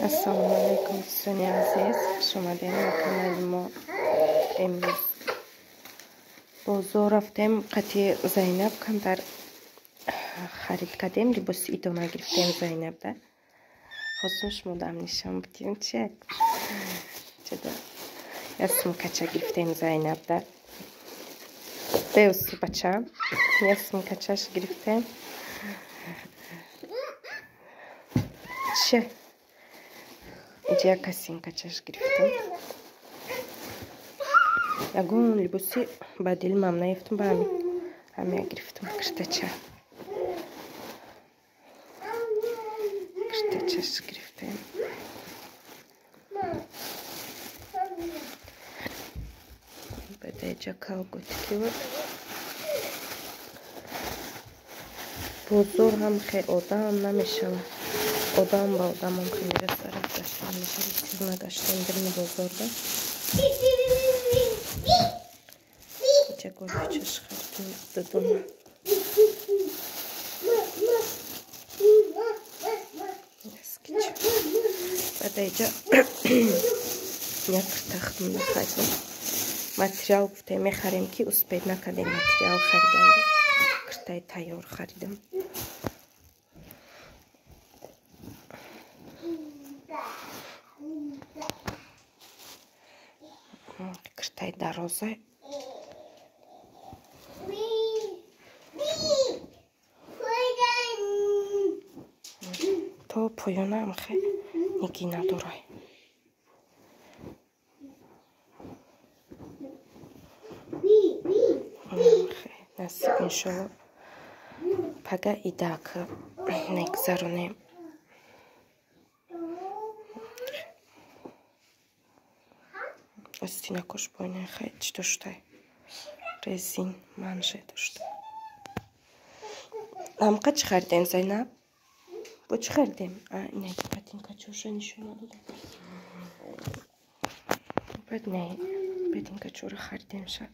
Ассалому алайкум, дӯстони азиз, хуш омадем ба канали мо. Имрӯз бозор рафтем, қати Зайнаб камтар харид кардем, либоси идона гирифтем Зайнабда. Хостум шумо дам нишон бидем, чи чада я сумкача гирифтем Зайнабда. Беусу бачам, я сумкачаш гирифтем. Че? Инҷа як косинкачаш гирифтам. Ягон либоси ба дилмам наёфтам, ба ҳамия гирифтам киртача. Киртачаш гирифтем. Баъда инҷа колготки буд. Бозор ҳам хел одам намешавад. Одам ба одамам хеле рафта гаштан мешавад, тез нагаштем дирни бозорда. Инҷа голфичаш харидем дудона. Баъда инҷа як тахтам нахаридем. Материал гуфтем мехарем, ки успеть накардем материал хариданда. Киртаи тайёр харидем. Киртаи дароза. То поёнаам хе нигӣ надорай. Насиб иншолло пага идак мегзаронем. Остинакош бойна хай чӣ доштай? Резин манже дошта. Амқа чӣ харидем, Зайнаб? Бо чӣ харидем? А, ина ботинкачоша нишон надодам. Баъд не, ботинкачора харидем ша.